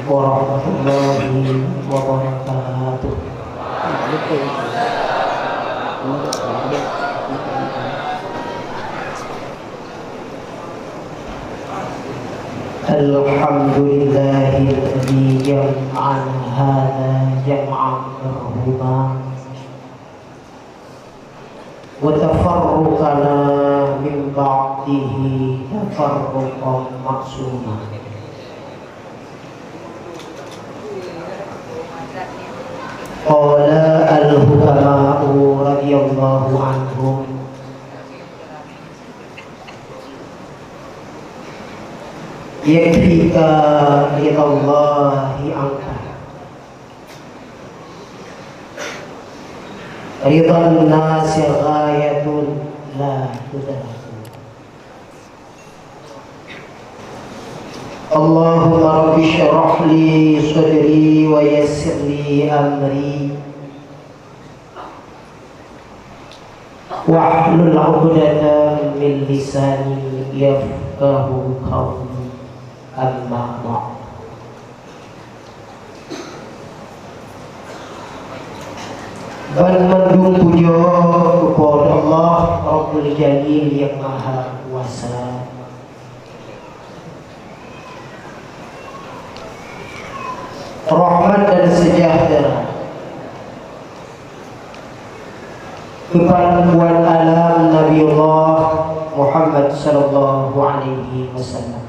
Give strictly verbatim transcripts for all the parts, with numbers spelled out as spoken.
Warahmatullahi wabarakatuh. Alhamdulillahilladzi jama'ana hadza jam'an marhuma. Wa tafarraqana min ba'dihi tafarraqan ma'suma. Qala al-hukama'u radhiyallahu anhum, yakfika ridallahi anka. Ridhan nasi ghayatun la tudraku. Allahumma rabbi shrah li sadri wa yassir li amri. Wahlul 'uqdatam min lisani yafqahu qawli. Amma ba'd. Banmandum pujoe keu Po teu Allah Rabbul Jalil nyang Maha Kuasa. Rahmat dan sejahtera keu Pangkuan Alam Nabiullah Muhammad sallallahu alaihi wasallam.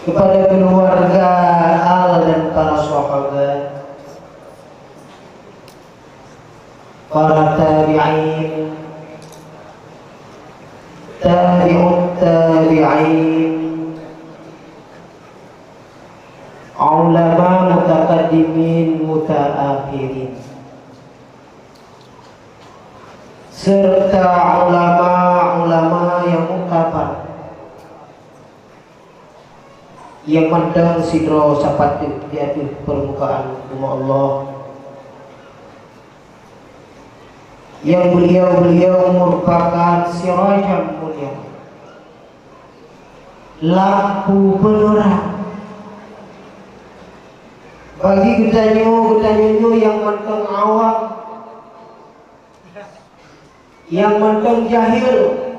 Kepada keluarga, al dan para sahabat, para tabi'in, tabi'ut tabi'in, ulama mutakaddimin mutaakhirin, serta ulama-ulama yang muktabar nyang mantong sidroe sapat teuk di ateueh peurmukaan umat Allah, nyang beliau-beliau merupakan sirajan muniar, lampu penerang bagi geutanyoe, geutanyoe nyang mantong awam, nyang mantong jahil,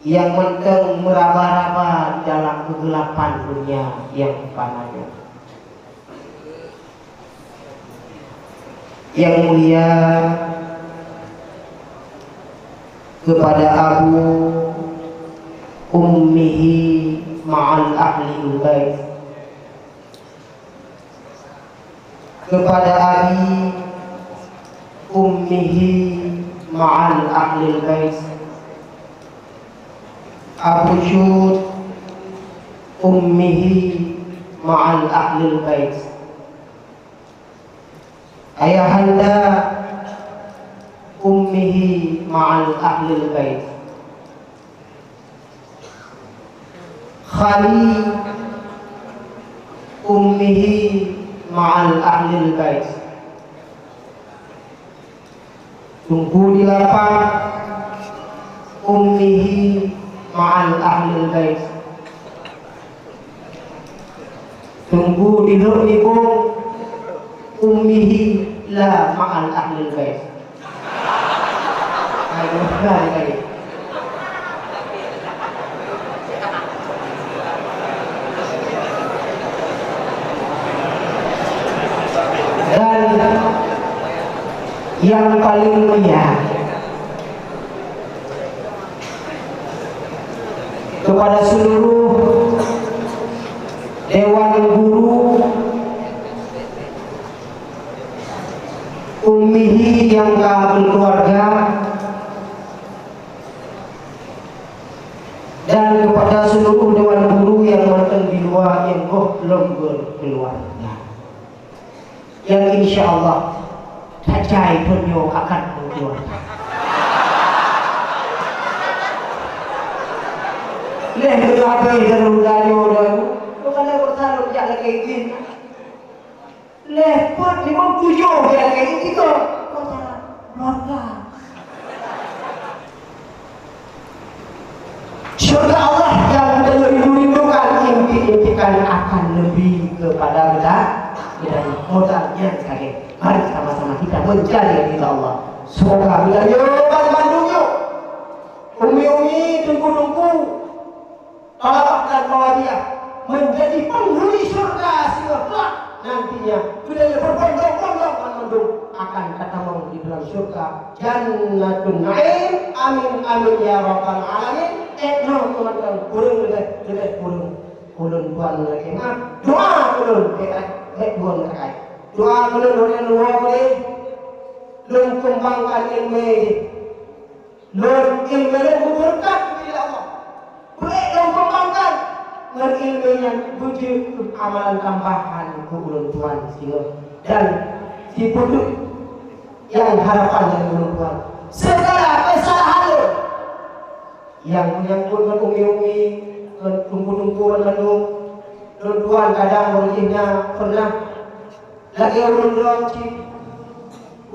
nyang mantong meuraba-raba di dalam keugelapan dunia nyang fana nyoe. Nyang mulia kepada abu ummihi ma'al ahlil bait, kepada abi ummihi ma'al ahlil bait, abu cut ummihi ma'al ahlil bait, ayahanda ummihi ma'al ahlil bait, khali ummihi ma'al ahlil bait, teungku di lapan ummihi ma'al ahlil bait, teungku di lhok nibong ummihi la ma'al ahlil bait. Aduh, hai, hai. Dan yang paling mulia kepada seluruh dewan guru, ummihi yang ka berkeluarga, dan kepada seluruh dewan guru yang mantong di luwa nyang goh lom berkeluarga, yang insya Allah tajai thon nyoe akan berkeluarga. Leh beutôi habéh dan muda nyoe dan bukan lé beureusalah jak lakée idin. Leh peuet limong tujoh lagée nyan tiga. Kota keluarga. Syurga Allah nyang geutanyoe rindu-rindukan, impikan-impikan akan leubeh keupada geuta-, geutanyoe. Modal nyan sagai. Mari sama-sama kita mencari ridha Allah. Semoga geutanyoe banmandum nyoe, umi-umi, teungku-teungku, Talabah dan Mawadiah, menjadi penghuni syurga singoh kelak nantinya. Geutanyoe berbondong-bondong banmandum akan tatamong di dalam syurga Jannatun Naim. Amin, amin, ya rabbal alamin. Eh, noh, teman-teman, kureueng leubeh, leubeh kureueng ulôn tuan lagèe nyan. Doa ulôn, eh, eh, eh, dua rakaat. Doa ulôn, ulôn dua boleh. Lôn keumbangkan ileumèe jih. Lôn ileumèe lôn beubeureukat, ya Allah. Beuék lôn keumbangkan ngon ileumèe nyan beujeuet keu amalan tambahan keu ulôn tuan singoh dan sipeuduek nyang harapan dari ulôn tuan. Segala kesalahan lôn nyang menyangkut ngon umi-umi, ngon teungku-teungku, ngon mandum, lôn tuan kadang uroe jih na pernah lagèe ureueng droe cit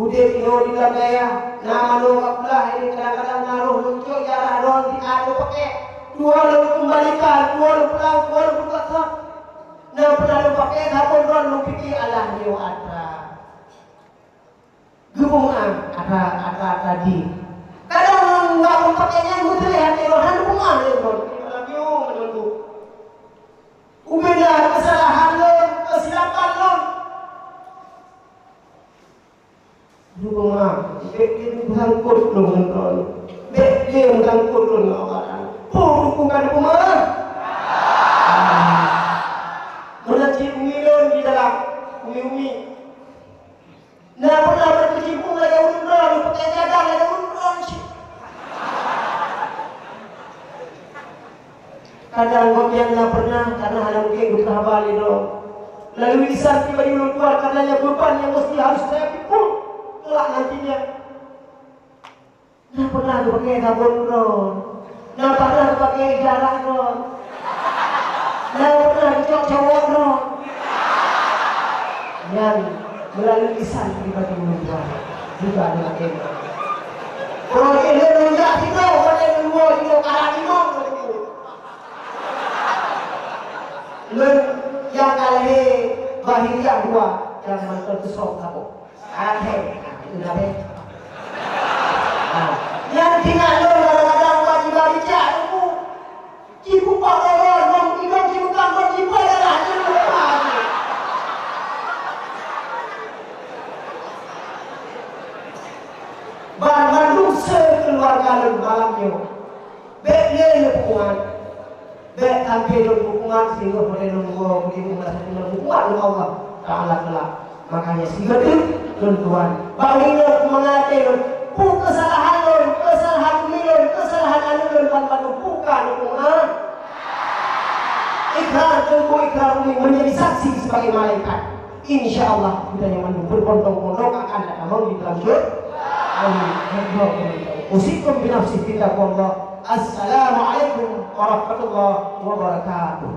udép inoe di lam dayah, na manoe bak blah, ini kadang-kadang na roh lôn cok jarah droe di aneuk pakèk. Dua lôn keumbalikan, dua lôn pulang, dua lôn peugot sab. Na pernah lôn pakèk sabon droe lôn pike alah nyoe atra. Geupeumeu'ah atra, atra tadi. Kadang ngon bak lôn pakèk nyan meuteuleh até droe, hana peumeu'ah lé droe. Nyoe meunurot Ubena keusalahan lôn, keusilapan lôn. Dua, bèk lé meusangkot lôn ngon droe. Bèk lé meusangkot lôn ngon Allah Taala. Peue huköm ka dipeumeu'ah? Meunan cit umi lôn di dalam, umi-umi. Na pernah beukeucimpung lagèe ureueng droe, pakèk cadar lagèe ureueng droe cit. Kadang gobnyan na pernah, karena hana mungken geupeugah haba lé droe. Lalu lisan pribadi ulôn tuan, karenanya beban yang mesti harus saya pikul kelak nantinya. Na pernah geupakèe sabon droe. Na pernah geupakèe jarah droe. Na pernah geucok cowok droe. Nyan meulalu lisan pribadi ulôn tuan juga ada lagèe nyan. Ureueng inong jak sidroe, watèe lôn woe sidroe, karat imong lôn. Lôn nyang ka lahé bahriah dua, nyang mantong teusok saboh. Akhé, itu dah deh. Ha. Nyang tinggai lôn kadang-kadang bak jiba bijak teungku. Jipupat lôn, lôn idong jipeugah lôn jiba darah jeuet. Ban mandum sekeluarga lôn malam nyoe. Bèk lé neupukuman. Bèk sampoe lôn pukuman sehingga boleh lôn woe budi umat lôn pukuman lé Allah Taala kelak. Makanya sigoe teuk lôn tuan. Bak ingat meungaté lôn, peue keusalahan lôn, keusalahan umi lôn, keusalahan aneuk lôn ban bandum puka lôn tuan. Ikrar teungku, ikrar umi menjadi saksi sebagai malaikat. Insya Allah, kita yang mandum berbondong-bondong akan ada di dalam syurga. Amin. Usikum binafsi bittaqwallah. Assalamualaikum warahmatullahi wabarakatuh.